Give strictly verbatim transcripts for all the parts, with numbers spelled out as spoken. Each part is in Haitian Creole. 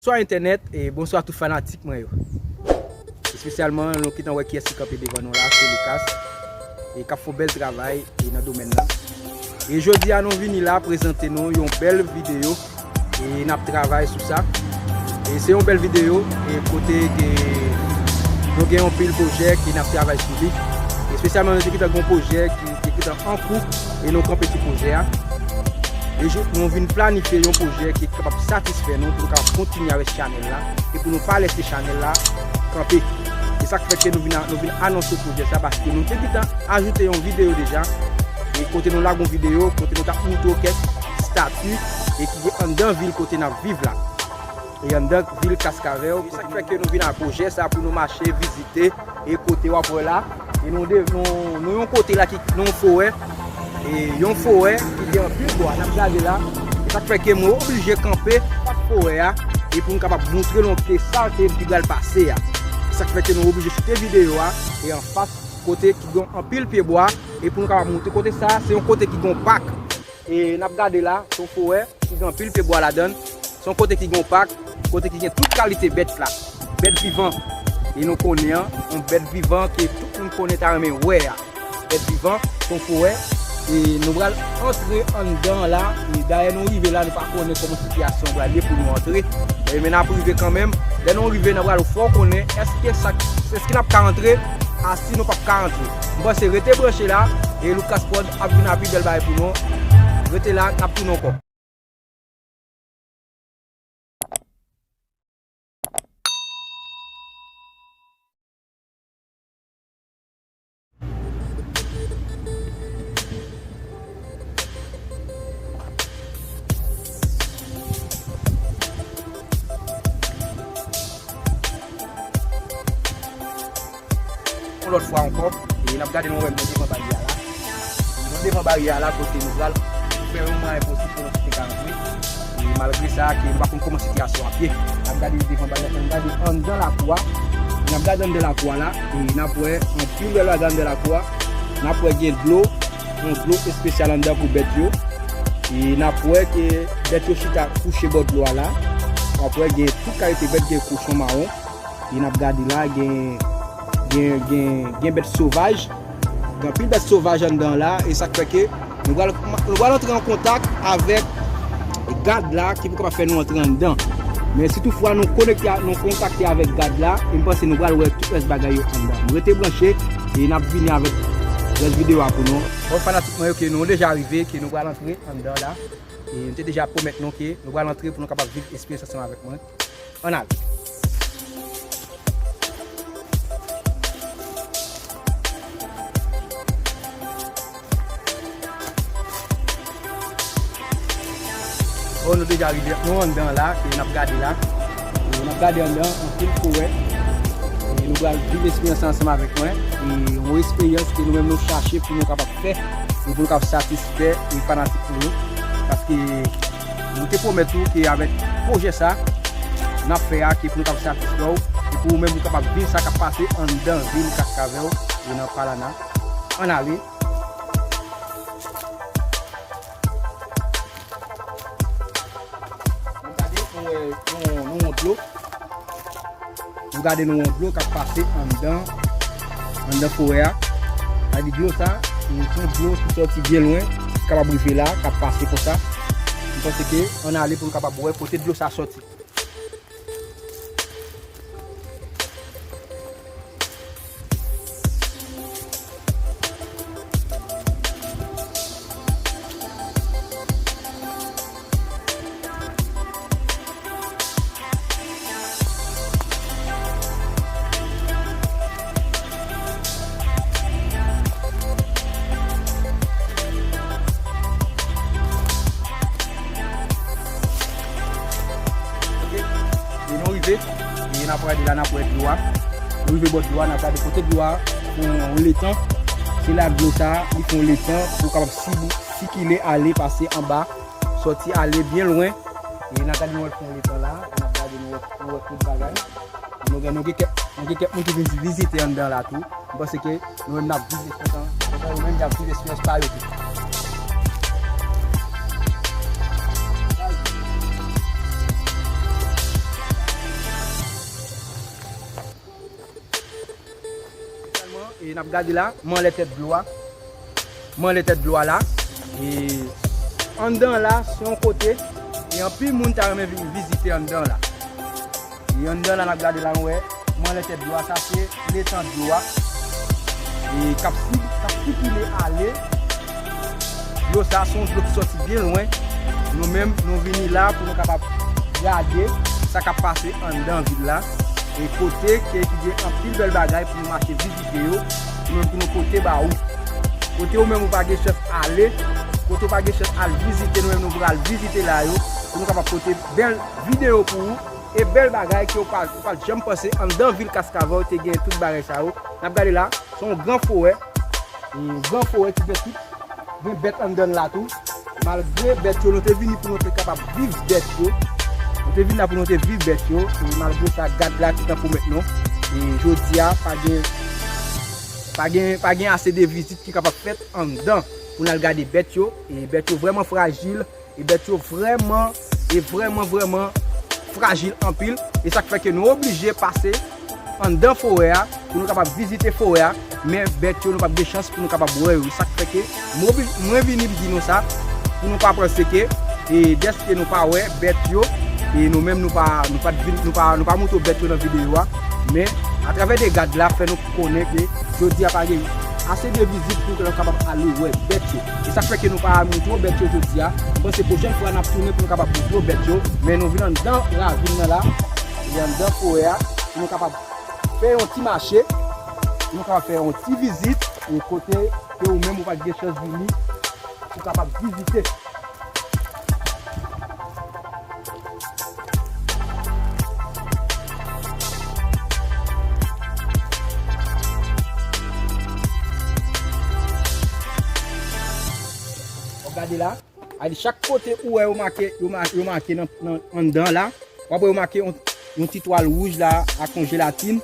Bonswa entènèt e bonswa tout fanatik mwen yo. Espesyalman, nou gentan wè kiyès ki kanpe devan nou la, se Lucas. E k ap fè yon bèl travay e nan domèn nan. E jodi a nou vini la prezante nou yon bèl videyo e n ap travay sou sa. E se yon bèl videyo e kote ke nou gen yon pil pwojè ke n ap travay sou li. Espesyalman nou te gentan gen yon pwojè ki te gentan an kou e nou kanpe sou pwojè a. E je- nou vin planifye yon pwojè ki kapab satisfè nou pou nou kapab kontinye avèk chanèl la e pou nou pa lèse chanèl la kanpe. E sa k fè ke nou vin, a- nou vin anonse pwojè sa paske nou te gentan ajoute yon videyo deja. E kote nou lage yon videyo, kote nou t ap montre w kèk stati e ki gen anndan vil kote n ap viv la. E anndan vil Kaskavèl. E sa k fè ke nou vin ak pwojè sa pou nou mache vizite e kote w ap wè la. E nou de, nou, nou yon kote la ki, nou yon forè. E yon forè ki gen anpil bwa. N ap gade la. E sa k fè ke mwen oblije kanpe nan forè a. E pou m kapab montre nou ke sa ke m te pral pase a. E sa k fè ke nou oblije choute videyo a. E anfas kote ki gen anpil pye bwa. E pou nou kapab montre kote sa, se yon kote ki gen pak. E n ap gade la, se yon forè ki gen anpil pye bwa ladan l. Se yon kote ki gen yon pak, kote ki gen tout kalite bèt la. Bèt vivan. E nou konnen an, yon bèt vivan ke tout moun konnen ta renmen wè a. Bèt vivan, se yon forè. E nou pral antre anndan la. E dayè nou rive la, nou pa konnen kòman sitiyasyon an pral ye pou nou antre. E men n ap rive kanmenm. Lè nou rive, n ap pral fè w konnen èske sa, èske n ap ka antre, a si nou p ap ka antre. M panse rete branche la, e Lucas Prod ap vin ak pi bèl bagay pou nou. Rete la, n ap tounen ankò. Yon lòt fwa ankò, e n ap gade nou wè nou devan baryè a la. Nou devan baryè a la kote nou pral fè yon mwayen posib pou nou te ka antre. E malgre sa, ke nou pa konn kòman sitiyasyon ap ye. N ap gade nou devan baryè a, n ap gade anndan lakou a. N ap gade anndan lakou a la, e n ap wè anpil bèl bagay anndan lakou a. N ap wè gen dlo, yon dlo espesyal anndan pou bèt yo. E n ap wè ke bèt yo chita kouche bò dlo a la. W ap wè gen tout kalite bèt, gen kochon mawon. E n ap gade la, gen, gen, gen, gen bèt sovaj. Gen anpil bèt sovaj anndan la. E sa k fè ke nou pral, nou pral antre an kontak avèk gad la ki pou kapab fè nou antre anndan. Men si toutfwa nou konekte a- nou kontakte avèk gad la, e m panse nou pral wè tout rès bagay yo anndan. Nou rete branche e n ap vini avèk rès videyo a pou nou. Bon, fanatik mwen yo, ke nou deja rive, ke nou pral antre anndan la. E m te deja pwomèt nou ke nou pral antre pou nou kapab viv esperyans ansanm avèk mwen. Ann ale. Bon, nou deja rive. Nou anndan la, ke n ap gade la. E n ap gade anndan, anpil forè. E nou pral viv esperyans sa ansanm avèk mwen. E yon esperyans ke nou menm nou chache pou nou kapab fè, e pou nou kapab satisfè, e fanatik nou yo. Paske nou te pwomèt ou ke avèk pwojè sa n ap fè a, ke pou nou kapab satisfè w, e pou ou menm ou kapab viv sa k ap pase anndan vil Kaskavèl e nan Palana. Ann ale. Nou gade, nou wè, nou, nou wè dlo. Nou gade, nou wè dlo k ap pase anndan, anndan forè a. Sa di dlo sa, se yon dlo ki sòti byen lwen, ki kapab rive la, k ap pase konsa. M panse ke ann ale pou nou kapab wè kote dlo sa sòti. Ok. E nou rive, e n ap gade la, n ap wè dlo a. Nou rive bò dlo a, n ap gade kote dlo a fè yon letan. Se la dlo sa, li fè yon letan pou kapab si- sikile, ale, pase anba, sòti, ale byen lwen. E n ap gade nou wè fè yon letan la, e n ap gade nou wè, nou wè tout bagay. Nou gen, nou gen kèk, nou gen kèk moun ki vin vizite anndan la tou. M panse ke nou menm n ap viv eksperyans, nou menm n ap viv eksperyans pa yo tou. E n ap gade la, m anlè tèt dlo a. M anlè tèt dlo a la. E anndan la, se yon kote, e anpil moun ta renmen vin vizite anndan la. E anndan la, n ap gade la, nou wè, m anlè tèt dlo a, sa se letan dlo a. E k ap si-, k ap sikile ale. Dlo sa, se yon dlo ki sòti byen lwen. Nou menm, nou vini la pou nou kapab gade sa k ap pase anndan vil la. E kote ke ki gen anpil bèl bagay pou nou mache vizite yo, nou menm pou nou pote ba ou. Kote ou menm ou pa gen chans ale, kote ou pa gen chans al vizite, nou menm nou pral vizite la yo, pou nou kapab pote bèl videyo pou ou, e bèl bagay ke ou pa, ou pa t janm panse anndan vil Kaskavè te gen tout bagay sa yo. N ap gade la, se yon gran forè, e gran forè ki gen tout, gen bèt anndan l la tou. Malgre bèt yo, nou te vini pou nou te kapab viv bèt yo. Nou te vin la pou nou te viv bèt yo. E malgre sa, gad la ki t ap pwomèt nou. E jodi a, pa gen, pa gen, pa gen ase de vizit ki kapab fèt anndan pou n al gade bèt yo. E bèt yo vrèman frajil. E bèt yo vrèman, e vrèman, vrèman frajil anpil. E sa k fè ke nou oblije pase anndan forè a pou nou kapab vizite forè a. Men bèt yo, nou p ap gen chans pou nou kapab wè yo. E sa k fè ke m obli-, mwen vini m di nou sa, pou nou pa panse ke, e dèske nou pa wè bèt yo, e nou menm nou pa, nou pa t vin, nou pa, nou pa montre w bèt yo nan videyo a. Men atravè de gad la, fè nou konnen ke jodi a pa gen ase de vizit pou ke nou kapab ale wè bèt yo. E sa k fè ke nou pa montre w bèt yo jodi a. M panse pwochèn fwa n ap tounen pou nou kapab montre w bèt yo. Men nou vin anndan ravin nan la, e anndan forè a, pou nou kapab fè yon ti mache, pou nou kapab fè yon ti vizit, e kote ke ou menm ou pa t gen chans vini, ou kapab vizite. W ap gade la. A di chak kote ou wè yo make, yo ma-, yo make nan, nan, anndan la, w ap wè yo make yon, yon ti twal wouj la a konjelatin.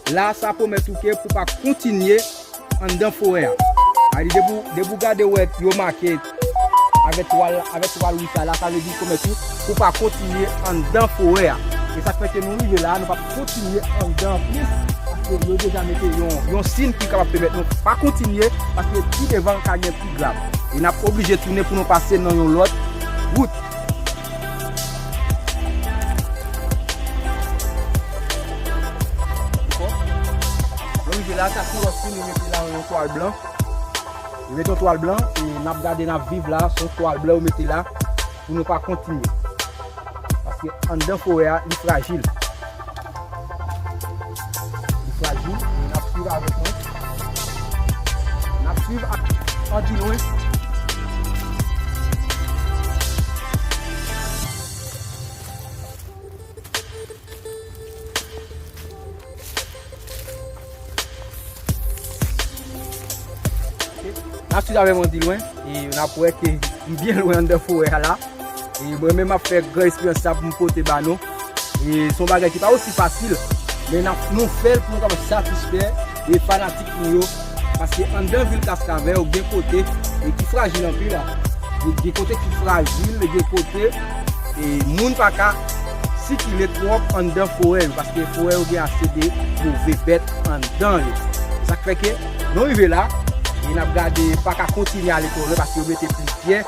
La, sa pwomèt ou ke pou pa kontinye anndan forè a. A di depi w, depi w gade w wè yo make avèk twal, avèk twal wouj sa la, sa vle di pwomèt ou pou pa kontinye anndan forè a. E sa k fè ke nou rive la, nou p ap kontinye anndan plis, paske yo deja mete yon, yon siy ki kapab pèmèt nou pa kontinye, paske pi devan ka gen pi grav. E n ap oblije tounen pou nou pase nan yon lòt wout. Dakò? Nou rive la, sa se yon lòt siy, nou mete la yon twal blan. Yo mete yon twal blan, e n ap gade, n ap viv la, se yon twal blan yo mete la, pou nou pa kontinye. Paske anndan forè a, li frajil. Li frajil, e n ap swiv avèk mwen. N ap swiv ak Andilwen. N ap swiv avè m Andilwen, e n ap wè ke m byen lwen anndan forè a la. E mwen menm m ap fè gran esperyans sa pou m pote ba nou. E se yon bagay ki pa osi fasil, men n ap, nou fè l pou nou kapab satisfè e fanatik nou yo. Paske anndan vil Kaskavè, gen kote, e ki frajil anpil la. Gen, gen kote ki frajil, gen kote, e moun pa ka sikile twòp anndan forè yo, paske forè yo gen ase de move bèt anndan yo. Sa k fè ke nou rive la, e n ap gade, pa ka kontinye ale twò lwen, paske yo mete plizyè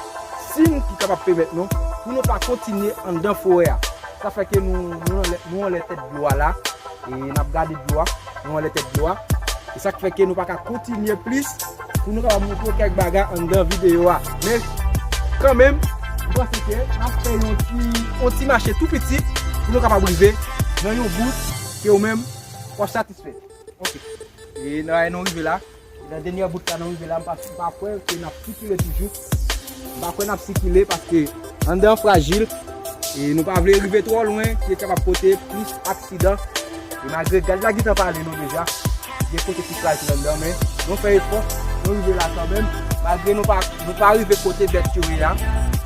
siy ki kapab pèmèt nou, pou nou pa kontinye anndan forè a. Sa fè ke nou, nou anlè, nou anlè tèt dlo a la, e n ap gade dlo a, nou anlè tèt dlo a. E sa k fè ke nou pa ka kontinye plis, pou nou kapab montre w kèk bagay anndan videyo a. Men, kanmenm, m panse ke n ap fè yon ti, yon ti mache tou piti, pou nou kapab rive nan yon bout ke ou menm w ap satisfè. Ok. E nan, nou rive la. Nan dènyè bout la, nou rive la, m pa, m pa kwè ke n ap sikile toujou. M pa kwè n ap sikile paske anndan an frajil. E nou pa vle rive twò lwen, ki kapab pote plis aksidan. E malgre gad la gentan pale nou deja, gen kote ki frajil anndan, men nou fè efò, nou rive la kanmenm. Malgre nou pa, nou pa rive kote bèt yo ye a,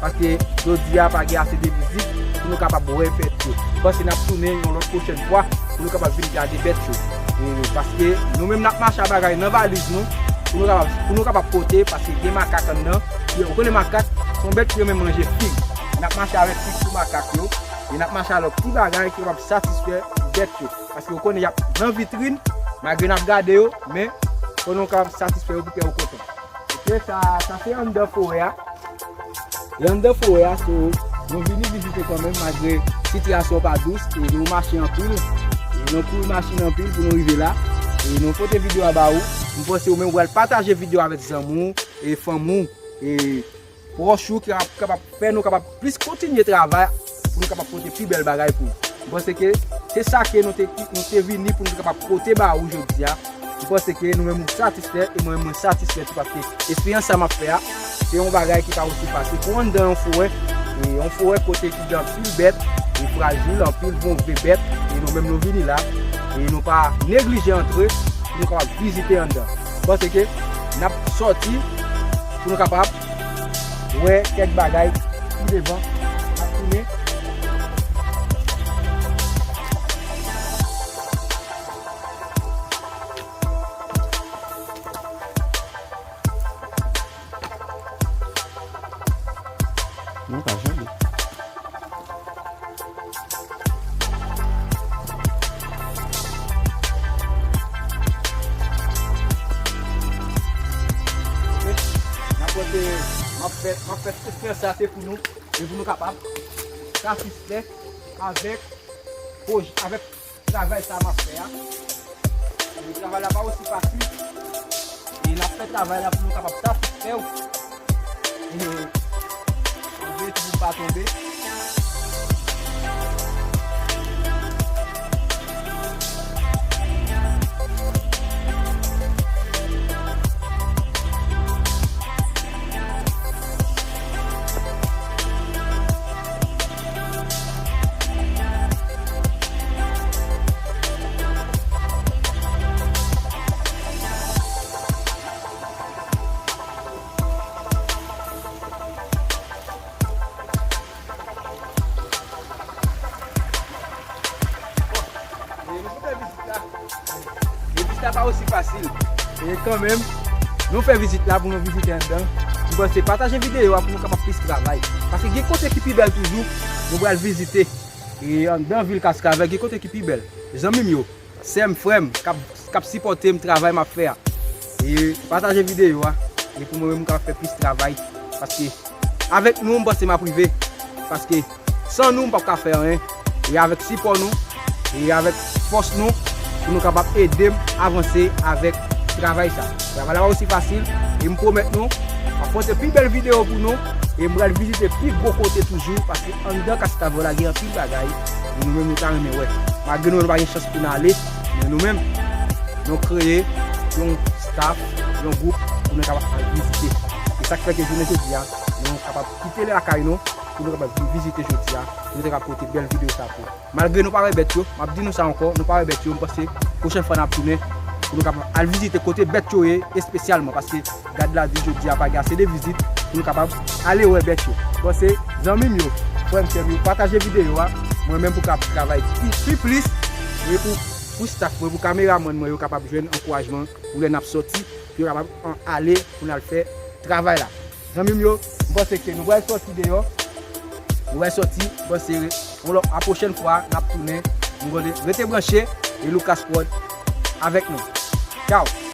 paske jodi a pa gen ase de vizit pou nou kapab wè bèt yo. M panse n ap tounen yon lòt pwochèn fwa pou nou kapab vin gade bèt yo. E, paske nou menm n ap mache a bagay nan valiz nou, pou nou kapab, pou nou kapab pote, paske gen makak anndan. Ou konnen makak, se yon bèt ki renmen manje fig. N ap mache avèk fig pou makak yo, e n ap mache avèk ti bagay ki kapab satisfè bèt yo. Paske ou konnen y ap nan vitrin, malgre n ap gade yo, men Fò nou kapab satisfè yo pou kè yo kontan. Ok, sa, sa se anndan forè a. E anndan forè a, so, nou vini vizite kanmenm, malgre sitiyasyon pa dous, e nou mache anpil, e nou kouri machin anpil pou nou rive la. E nou pote videyo a ba ou. M panse ou menm ou pral pataje videyo avèk zanmi w, e fanmi w, e pwòch ou ki ap kapab fè nou kapab plis kontinye travay pou nou kapab pote pi bèl bagay pou ou. M panse ke se sa ke nou te, nou te vini pou nou kapab pote ba ou jodi a. M panse ke nou menm nou satisfè e mwen menm mwen satisfè tou paske esperyans sa m ap fè a, se yon bagay ki pa osi fasil. Pou anndan yon forè, e yon forè kote ki gen anpil bèt, e frajil, anpil bon vye bèt, e nou menm nou vini la, e nou pa neglije antre pou nou kapab vizite anndan. M panse ke n ap sòti pou nou kapab wè kèk bagay pi devan. N ap tounen. Non, pa janbe. Ok. N ap pote, m ap fè, m ap fè tout fè sa se pou nou, e pou nou kapab satisfè avèk pwoj-, avèk travay sa m ap fè a. E travay la pa osi fasil. E n ap fè travay la pou nou kapab satisfè w. E, ann veye tou pou pa tonbe. E nou fè vizit la. E vizit la pa osi fasil. E kanmenm, nou fè vizit la pou nou vizite anndan. M panse pataje videyo a pou nou kapab plis travay. Paske gen kote ki pi bèl toujou, nou pral vizite. E anndan vil Kaskavèl, gen kote ki pi bèl. Zanmi m yo, sè m, frè m, k ap, k ap sipòte m, travay m ap fè a. E pataje videyo a. E pou mwen menm, m kapab fè plis travay. Paske avèk nou, m panse m ap rive. Paske san nou, m p ap ka fè anyen. E avèk sipò nou, e avèk fòs nou, pou nou kapab ede m avanse avèk travay sa. Travay la pa osi fasil. E m pwomèt nou, m ap pote pi bèl videyo pou nou. E m pral vizite pi gwo kote toujou, paske anndan Kaskavèl la gen anpil bagay. E nou menm, nou ta renmen wè. Malgre nou, nou pa gen chans pou n ale, men nou menm, nou kreye yon staff, yon gwoup, pou nou kapab al vizite. E sa k fè ke jounen jodi a, nou kapab kite lakay nou, pou nou kapab vin vizite jodi a, pou nou te ka pote bèl videyo sa pou ou. Malgre nou pa wè bèt yo, m ap di nou sa ankò, nou pa wè bèt yo, m panse pwochèn fwa n ap tounen, pou nou kapab al vizite kote bèt yo ye espesyalman, paske gad la di jodi a pa gen ase de vizit, pou nou kapab ale wè bèt yo. M panse, zanmi m yo, frè m, sè m yo, pataje videyo a, mwen menm pou kapab travay pi, pi plis, e pou, pou staff mwen, pou kameramann mwen yo kapab jwenn ankourajman, pou lè n ap sòti, pou yo kapab an, ale, pou n al fè travay la. Zanmi m yo, m panse ke nou pral sòti deyò. Nou pral sòti, m panse yon lòt, a pwochèn fwa, n ap tounen. Nou rete, rete branche e Lucas Prod avèk nou. Tchaw!